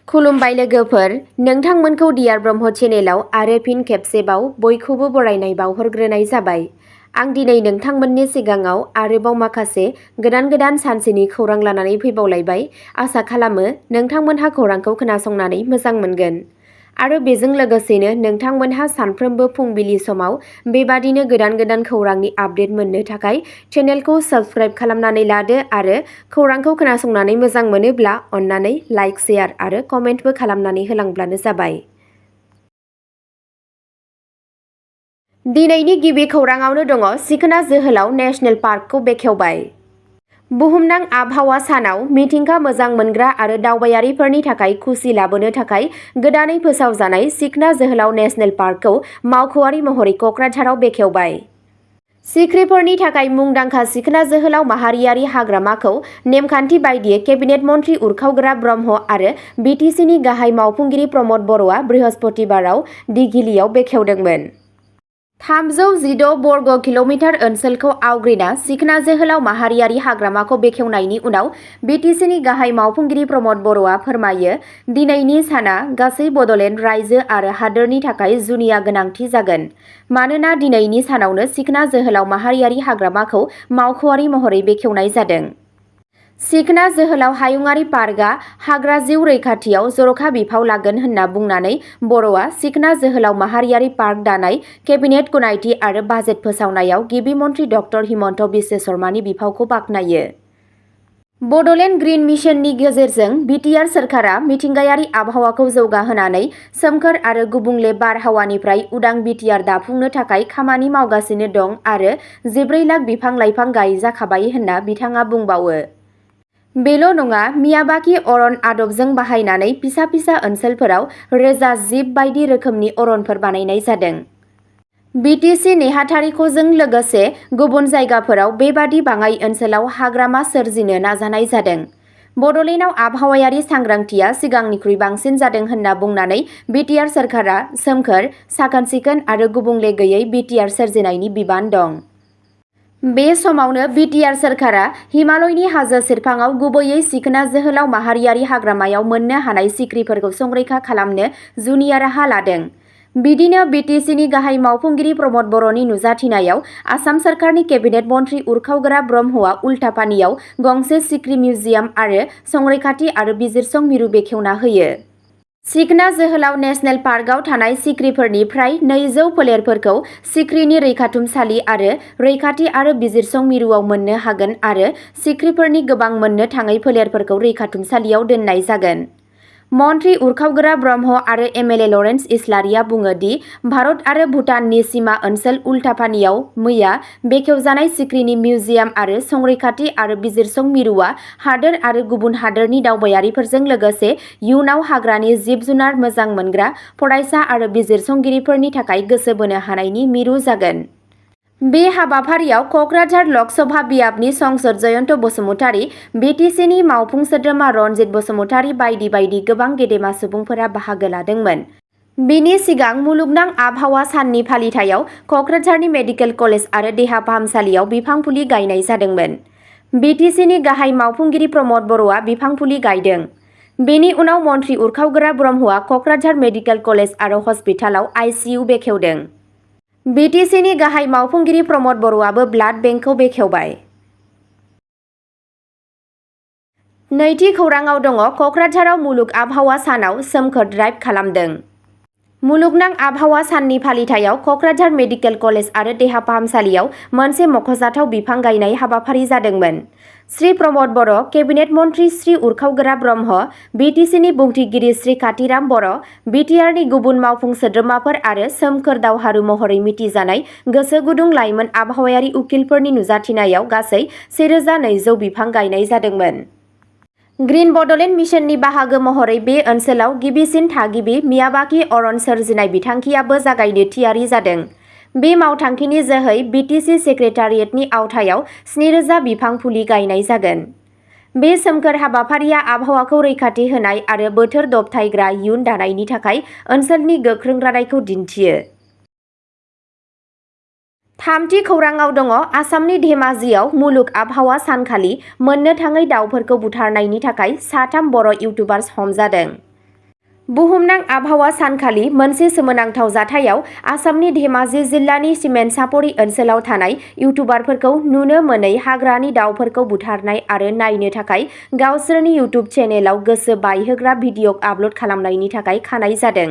खुलुमबाय लोगोफोर, नोंथांमोनखौ डियार ब्रह्म चेनेलाव आरो फिन खेबसेबाव बयखौबो बरायनाय बावहरग्रोनाय जाबाय। आं दिनै नोंथांमोननि सिगाङाव आरोबाव माखासे गोदान सानसेनि खौरां लानानै फैबावलायबाय। आसा खालामो नोंथांमोनहा खौरांखौ खोनासंनानै मोजां मोनगोन। आरो बेजों लोगोसेनो नोंथांमोनहा सानफ्रोमबो फुंबिलि समाव बेबादिनो गोदान खौरांनि आपडेट मोननो थाखाय चेनेलखौ साबस्क्राइब खालामनानै लादो आरो खौरांखौ खोनासंनानै मोजां मोनोब्ला अन्नानै लाइक, शेयार आरो कमेन्टबो खालामनानै होलांब्लानो जाबाय। दिनैनि गिबि खौराङावनो दङ सिखोना जोहोलाव नेशनेल पार्कखौ बेखेवबाय। बुहुमनां आबहावा सानाव मिथिंगा मोजां मोनग्रा आरो दावबायारिफोरनि थाखाय खुसि लाबोनो थाखाय गोदानै फोसावजानाय सिखोना जोहोलाव नेशनेल पार्कखौ मावख'आरि महरै क'क्राझाराव बेखेवबाय। सिख्रिफोरनि थाखाय मुंदांखा सिखोना जोहोलाव माहारियारि हाग्रामाखौ नेमखान्थि बायदियै केबिनेट मन्थ्रि उरखावग्रा ब्रह्म आरो बिटिसिनि गाहाय मावफुंगिरि प्रमद बर'आ बृहस्पतिबाराव दिघिलियाव बेखेवदोंमोन। 316 बर्ग किल'मिटार ओनसोलखौ आवग्रिना सिखोना जोहोलाव माहारियारि हाग्रामाखौ बेखेवनायनि उनाव बिटिसिनि गाहाय मावफुंगिरि प्रमद बर'आ फोरमायो, दिनैनि साना गासै बड'लेण्ड रायजो आरो हादोरनि थाखाय जुनिया गोनांथि जागोन। मानोना दिनैनि सानावनो सिखोना जोहोलाव माहारियारि हाग्रामाखौ मावख'आरि महरै बेखेवनाय जादों। सिखोना जोहोलाव हायुङारि पार्कआ हाग्रा जिउ रैखाथियाव जर'खा बिफाव लागोन होनना बुंनानै बर'आ सिखोना जोहोलाव माहारियारि पार्क दानाय, केबिनेट गनायथि आरो बाजेट फोसावनायाव गिबि मन्थ्रि डक्टर हिमन्त बिश्व शर्मानि बिफावखौ बाख्नायो। बड'लेण्ड ग्रिन मिशननि गेजेरजों बिटिआर सोरखारा मिथिंगायारि आबहावाखौ जौगाहोनानै सोमखोर आरो गुबुंले बारहावानिफ्राय उदां बिटिआर दाफुंनो थाखाय खामानि मावगासिनो दं आरो 14 लाख बिफां-लाइफां गायजाखाबाय होनना बिथाङा बुंबावो। बेल' नङा, मियावाकी अरन आदबजों बाहायनानै फिसा ओनसोलफोराव रोजा जिब बायदि रोखोमनि अरनफोर बानायनाय जादों। बिटिसि नेहाथारिख'जों लोगोसे गुबुन जायगाफोराव बेबादि बाङाइ ओनसोलाव हाग्रामा सोरजिनो नाजानाय जादों। बड'लेण्डआव आबहावायारि सांग्रांथिया सिगांनिख्रुइ बांसिन जादों होनना बुंनानै बिटिआर सोरखारा सोमखोर, साखोन-सिखोन आरो गुबुंले गैयै बिटिआर सोरजिनायनि बिबान दं। बे समावनो बिटिआर सोरखारा हिमालयनि हाजो सेरफाङाव गुबैयै सिखोना जोहोलाव माहारियारि हाग्रामायाव मोननो हानाय सिख्रिफोरखौ संरैखा खालामनो जुनिया राहा लादों। बिदिनो बिटिसिनि गाहाय मावफुंगिरि प्रमद बर'नि नुजाथिनायाव आसाम सोरखारनि केबिनेट मन्थ्रि उरखावग्रा ब्रह्मआ उल्टापानियाव गंसे सिख्रि मिउजियाम आरो संरैखाथि आरो बिजिरसं मिरु बेखेवना होयो। सिखोना जोहोलाव नेशनेल पार्कआव थानाय सिख्रिफोरनि फ्राय 200 फोलेरफोरखौ सिख्रिनि रैखाथुमसालि आरो रैखाथि आरो बिजिरसं मिरुआव मोननो हागोन आरो सिख्रिफोरनि गोबां मोननो थाङै फोलेरफोरखौ रैखाथुमसालियाव दोननाय जागोन। मन्थ्रि उरखावग्रा ब्रह्म आरो एमएलए लरेन्स इस्लारिया बुङो दि भारत आरो भुटाननि सिमा ओनसोल उल्टापानियाव मैया बेखेवजानाय सिख्रिनि मिउजियाम आरो संरैखाथि आरो बिजिरसं मिरुआ हादोर आरो गुबुन हादोरनि दावबायारिफोरजों लोगोसे इयुनाव हाग्रानि जिब-जुनार मोजां मोनग्रा फरायसा आरो बिजिरसंगिरिफोरनि थाखाय गोसो बोनो हानायनि मिरु जागोन। बे हाबाफारियाव क'क्राझार लक सभा बियाबनि संसद जयन्त बसुमतारी, बिटिसिनि मावफुं सोद्रोमा रनजित बसुमतारी बायदि गोबां गेदेमा सुबुंफोरा बाहागो लादोंमोन। बिनि सिगां मुलुगनां आबहावा साननि फालिथायाव क'क्राझारनि मेडिकेल कलेज आरो देहा फाहामसालियाव बिफां फुलि गायनाय जादोंमोन। बिटिसिनि गाहाय मावफुंगिरि प्रमद बर'आ बिफां फुलि गायदों। बेनि उनाव मन्थ्रि उरखावग्रा ब्रह्मआ क'क्राझार मेडिकेल कलेज आरो हस्पिटालाव आइसिइउ बेखेवदों। बिटिसिनि गाहाय मावफुंगिरि प्रमद बर'आबो ब्लाड बेंकखौ बेखेवबाय। नैथि खौराङाव दङ क'क्राझाराव मुलुग आबहावा सानाव सोमखोर ड्राइभ खालामदों। मुलुगनां आबहावा साननि फालिथायाव क'क्राझार मेडिकेल कलेज आरो देहा फाहामसालियाव मोनसे मख'जाथाव बिफां गायनाय हाबाफारि जादोंमोन। श्री प्रमद बर', केबिनेट मन्थ्रि श्री उरखावग्रा ब्रह्म, बिटिसिनि बुंथिगिरि श्री कातिराम बर', बिटिआरनि गुबुन मावफुं सोद्रोमाफोर आरो सोमखोर दावहारु महरै मिथिजानाय गोसो गुदुं लाइमोन आबहावायारि उकिलफोरनि नुजाथिनायाव गासै 1200 बिफां गायनाय जादोंमोन। ग्रिन बड'लेण्ड मिशननि बाहागो महरै बे ओनसोलाव गिबिसिन थागिबि मियावाकी अरन सोरजिनाय बिथांखियाबो जागायनो थियारि जादों। बे मावथांखिनि जोहै बिटिसि सेक्रेटारियेटनि आवथायाव 7000 बिफां फुलि गायनाय जागोन। बे सोमखोर हाबाफारिया आबहावाखौ रैखाथि होनाय आरो बोथोर दबथायग्रा इयुन दानायनि थाखाय ओनसोलनि गोख्रों रादायखौ दिन्थियो। थामथि खौराङाव दङ आसामनि धेमाजियाव मुलुग आबहावा सानखालि मोननो थाङै दाउफोरखौ बुथारनायनि थाखाय 3 बर' इउटुबार्स हमजादों। बुहुमनां आबहावा सानखालि मोनसे सोमोनांथाव जाथायाव आसामनि धेमाजि जिल्लानि सिमेन्ट-सापरि ओनसोलाव थानाय इउटुबारफोरखौ नुनो मोनै हाग्रानि दावफोरखौ बुथारनाय आरो नायनो थाखाय गावसोरनि इउटुब चेनेलाव गोसो बायहोग्रा भिडिअ आपल'ड खालामनायनि थाखाय खानाय जादों।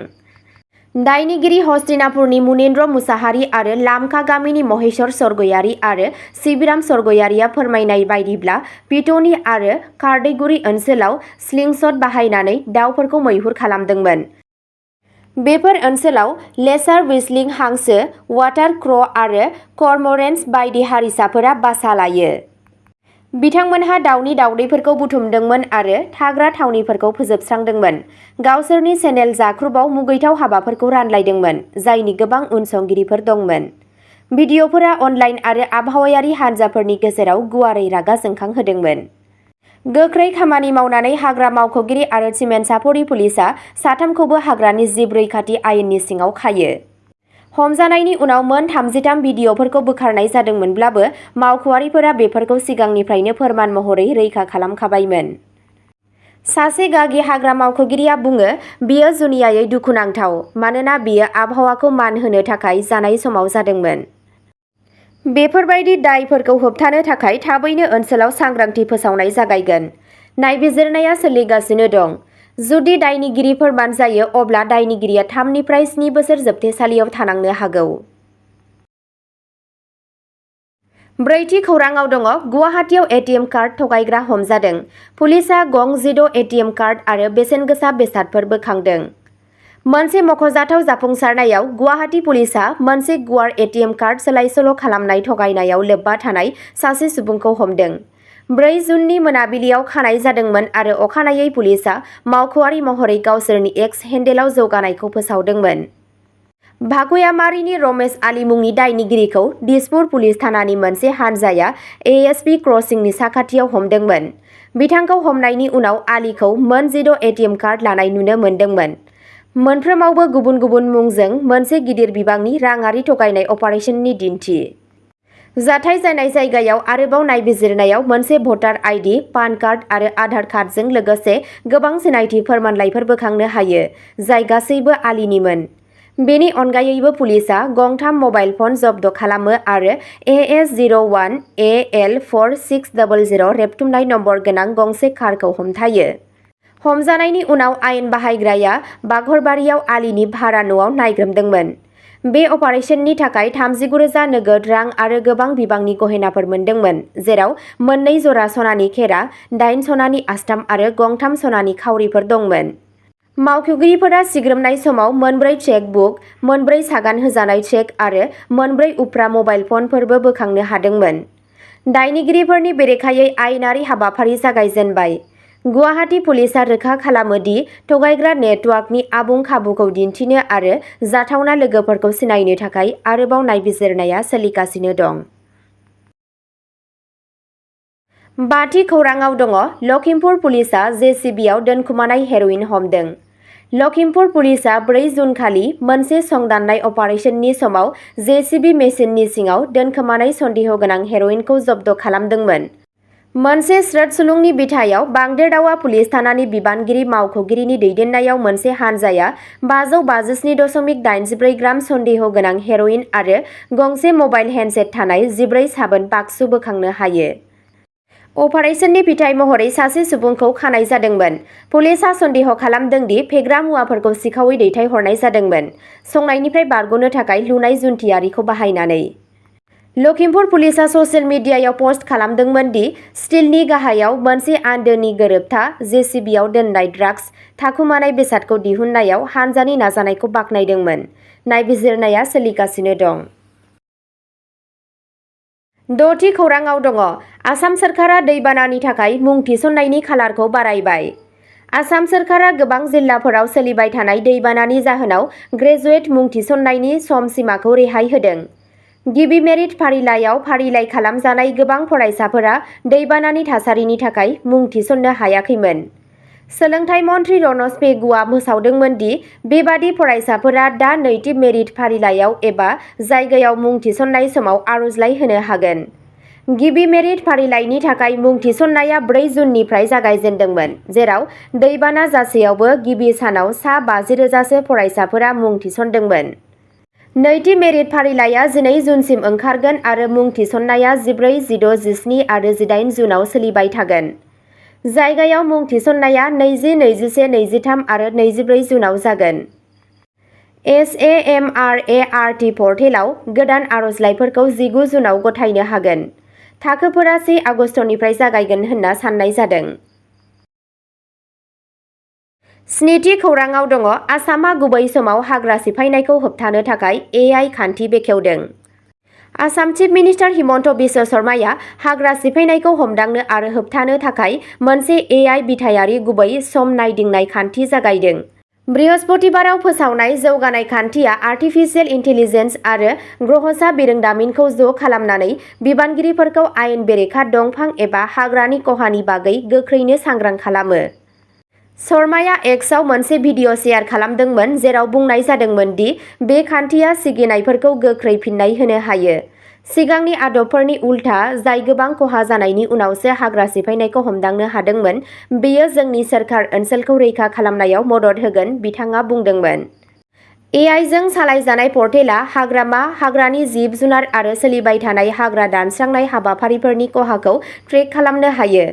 दायनिगिरि हस्तिनापुरनि मुनेन्द्र मुसाहारि आरो लामखा गामिनि महेश्वर सरगयारि आरो सिबिराम सरगयारिया फोरमायनाय बायदिब्ला पिट'नि आरो कार्दैगुरि ओनसोलाव स्लिंशट बाहायनानै दावफोरखौ मैहुर खालामदोंमोन। बेफोर ओनसोलाव लेसार व्हिस्लिं हांसो, वाटार क्र' आरो करमरेन्ट्स बायदि हारिसाफोरा बासा लायो। बिथांमोनहा दावनि दावदैफोरखौ बुथुमदोंमोन आरो थाग्रा थावनिफोरखौ फोजोबस्रांदोंमोन। गावसोरनि चेनेल जाख्रुबाव मुगैथाव हाबाफोरखौ रानलायदोंमोन, जायनि गोबां उनसंगिरिफोर दंमोन। भिडिअफोरा अनलाइन आरो आबहावायारि हानजाफोरनि गेजेराव गुवारै रागा जोंखांहोदोंमोन। गोख्रै खामानि मावनानै हाग्रा मावख'गिरि आरो सिमेन्ट-सापरि पुलिसआ साथामखौबो हाग्रानि जिब रैखाथि आयेननि सिङाव खायो। हमजानायनि उनाव मोन 33 भिडिअफोरखौ बोखारनाय जादोंमोनब्लाबो मावख'आरिफोरा बेफोरखौ सिगांनिफ्रायनो फोरमान महरै रैखा खालामखाबायमोन। सासे गागि हाग्रा मावख'गिरिया बुङो, "बेयो जुनियायै दुखुनांथाव मानोना बेयो आबहावाखौ मान होनो थाखाय जानाय समाव जादोंमोन।" बेफोरबायदि दायफोरखौ होबथानो थाखाय थाबैनो ओनसोलाव सांग्रांथि फोसावनाय जागायगोन। नायबिजिरनाया सोलिगासिनो दं। जुदि दायनिगिरि फोरमान जायो अब्ला दायनिगिरिया 3 निफ्राय 7 बोसोर जोबथेसालियाव थानांनो हागौ। ब्रैथि खौरांआव दङ गुवाहाटीआव एटिएम कार्ड थगायग्रा हमजादों। पुलिसआ गं 6 एटिएम कार्ड आरो बेसेनगोसा बेसादफोर बोखांदों। मोनसे मख'जाथाव जाफुंसारनायाव गुवाहाटी पुलिसआ मोनसे गुवार एटिएम कार्ड सोलाय-सोल' खालामनाय थगायनायाव लोब्बा थानाय सासे सुबुंखौ हमदों। 4 जुननि मोनाबिलियाव खानाय जादोंमोन आरो अखानायै पुलिसआ मावख'आरि महरै गावसोरनि एक्स हेन्डेलआव जौगानायखौ फोसावदोंमोन। भागुयामारिनि रमेश आली मुंनि दायनिगिरिखौ दिसपुर पुलिस थानानि मोनसे हानजाया एएसपि क्रसिंनि साखाथियाव हमदोंमोन। बिथांखौ हमनायनि उनाव आलीखौ मोन 6 एटिएम कार्ड लानाय नुनो मोन्दोंमोन। मोनफ्रोमावबो गुबुन गुबुन मुंजों मोनसे गिदिर बिबांनि राङारि थगायनाय अपारेशननि दिन्थि। जाथाय जानाय जायगायाव आरोबाव नायबिजिरनायाव मोनसे भटार आइडि, पान कार्ड आरो आधार कार्डजों लोगोसे गोबां सिनायथि फोरमानलाइफोर बोखांनो हायो, जाय गासैबो आलीनिमोन। बेनि अनगायैबो पुलिसआ गं3 मबाइल फन जब्द खालामो आरो AS01 AL4600 रेबथुमनाय नम्बर गोनां गंसे कारखौ हमथायो। हमजानायनि उनाव आयेन बाहायग्राया बाघरबारियाव आलीनि भारा न'आव नायग्रोमदोंमोन। बे अपारेशननि थाखाय 39,000 नोगोद रां आरो गोबां बिबांनि गहेनाफोर मोनदोंमोन, जेराव 2 जरा सनानि खेरा, 8 सनानि आस्थाम आरो गं3 सनानि खाउरिफोर दंमोन। मावख'गिरिफोरा सिग्रोमनाय समाव 4 चेक बुक, 4 सागान होजानाय चेक आरो 4 उफ्रा मबाइल फनफोरबो बोखांनो हादोंमोन। दायनिगिरिफोरनि बेरेखायै आयेनारि हाबाफारि जागायजेनबाय। गुवाहाटी पुलिसआ रोखा खालामो दि थगायग्रा नेटवर्कनि आबुं खाबुखौ दिन्थिनो आरो जाथावना लोगोफोरखौ सिनायनो थाखाय आरोबाव नायबिजिरनाया सोलिगासिनो दं। बाथि खौरांआव दङ लखिमपुर पुलिसआ जेसिबिआव दोनखुमानाय हेर'इन हमदों। लखिमपुर पुलिसआ 4 जुन खालि मोनसे संदाननाय अपारेशननि समाव जेसिबि मेसिननि सिङाव दोनखोमानाय सन्देह गोनां हेर'इनखौ जब्द खालामदोंमोन। मोनसे स्रोत सुलुंनि बिथायाव बांदेरदावा पुलिस थानानि बिबानगिरि मावख'गिरिनि दैदेननायाव मोनसे हानजाया 557.84 ग्राम सन्देह गोनां हेर'इन आरो गंसे मबाइल हेन्डसेट थानाय 14 साबोन बाक्सु बोखांनो हायो। अपारेशननि फिथाय महरै सासे सुबुंखौ खानाय जादोंमोन। पुलिसआ सन्देह खालामदों दि फेग्रा मुवाफोरखौ सिखावै दैथायहरनाय जादोंमोन, संनायनिफ्राय बारग'नो थाखाय लुनाय जुन्थियारिखौ बाहायनानै। लखिमपुर पुलिसआ ससियेल मिडियायाव पोस्ट खालामदोंमोन दि स्टिलनि गाहायाव मोनसे आन्दोनि गोरोबथा जेसिबिआव दोननाय ड्राग्स थाखुमानाय बेसादखौ दिहुननायाव हानजानि नाजानायखौ बाख्नायदोंमोन। नायबिजिरनाया सोलिगासिनो दं। 6थि खौरांआव दङ आसाम सोरखारा दैबानानि थाखाय मुं थिसननायनि खालारखौ बारायबाय। आसाम सोरखारा गोबां जिल्लाफोराव सोलिबाय थानाय दैबानानि जाहोनाव ग्रेजुवेट मुं थिसननायनि सम सिमाखौ रेहाय होदों। गिबि मेरिट फारिलाइयाव फारिलाइ खालामजानाय गोबां फरायसाफोरा दैबानानि थासारिनि थाखाय मुं थिसननो हायाखैमोन। सोलोंथाइ मन्थ्रि रनज पेगुआ फोसावदोंमोन दि बेबादि फरायसाफोरा दा नैथि मेरिट फारिलाइयाव एबा जायगायाव मुं थिसननाय समाव आर'जलाइ होनो हागोन। गिबि मेरिट फारिलाइनि थाखाय मुं थिसननाया 4 जुननिफ्राय जागायजेन्दोंमोन, जेराव दैबाना जासेयावबो गिबि सानाव सा 50,000सो फरायसाफोरा मुं थिसनदोंमोन। नैथि मेरिट फारिलाइया 12 जुनसिम ओंखारगोन आरो मुं थिसननाया 14, 16, 17 आरो 18 जुनाव सोलिबाय थागोन। जायगायाव मुं थिसननाया 20, 21, 23 आरो 24 जुनाव जागोन। SAMRART पर्टेलाव गोदान आर'जलाइफोरखौ 19 जुनाव गथायनो हागोन। थाखोफोरा 1 आगस्तनिफ्राय जागायगोन होनना साननाय जादों। स्निथि खौराङाव दङ आसामआ गुबै समाव हाग्रा सिफायनायखौ होबथानो थाखाय AI खान्थि बेखेवदों। आसाम चिफ मिनिस्टार हिमन्त बिश्व शर्माया हाग्रा सिफायनायखौ हमदांनो आरो होबथानो थाखाय मोनसे AI बिथायारि गुबै सम नायदिंनाय खान्थि जागायदों। बृहस्पतिबाराव फोसावनाय जौगानाय खान्थिया आर्टिफिशियेल इन्टेलिजेन्स आरो ग्रहसा बिरोंदामिनखौ ज' खालामनानै बिबानगिरिफोरखौ आयेन बेरेखा दंफां एबा हाग्रानि खहानि बागै गोख्रैनो सांग्रां खालामो। शर्माया एक्सआव मोनसे भिडिअ' शेयार खालामदोंमोन जेराव बुंनाय जादोंमोन दि बे खान्थिया सिगिनायफोरखौ गोख्रै फिन्नाय होनो हायो। सिगांनि आदबफोरनि उल्था, जाय गोबां खहा जानायनि उनावसो हाग्रा सिफायनायखौ हमदांनो हादोंमोन, बेयो जोंनि सोरखार ओनसोलखौ रैखा खालामनायाव मदद होगोन, बिथाङा बुंदोंमोन। AI जों सालायजानाय पर्टेलआ हाग्रामा, हाग्रानि जिब-जुनार आरो सोलिबाय थानाय हाग्रा दानस्रांनाय हाबाफारिफोरनि खहाखौ ट्रेक खालामनो हायो।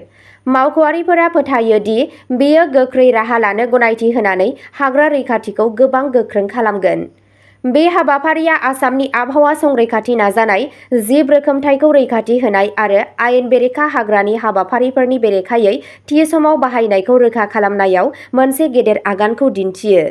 मावख'आरिफोरा फोथायो दि बेयो गोख्रै राहा लानो गनायथि होनानै हाग्रा रैखाथिखौ गोबां गोख्रों खालामगोन। बे हाबाफारिया आसामनि आबहावा संरैखाथि नाजानाय, जिब रोखोमथायखौ रैखाथि होनाय आरो आयेन बेरेखा हाग्रानि हाबाफारिफोरनि बेरेखायै थि समाव बाहायनायखौ रोखा खालामनायाव मोनसे गेदेर आगानखौ दिन्थियो।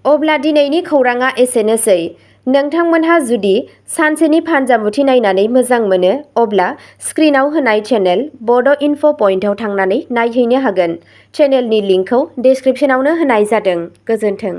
अब्ला दिनैनि खौराङा एसेनोसै। नोंथांमोनहा जुदि सानसेनि फानजामुथि नायनानै मोजां मोनो, अब्ला स्क्रिनाव होनाय चेनेल बड' इनफ' पइन्टआव थांनानै नायहैनो हागोन। चेनेलनि लिंकखौ डेस्क्रिप्शनावनो होनाय जादों। गोजोन्थों।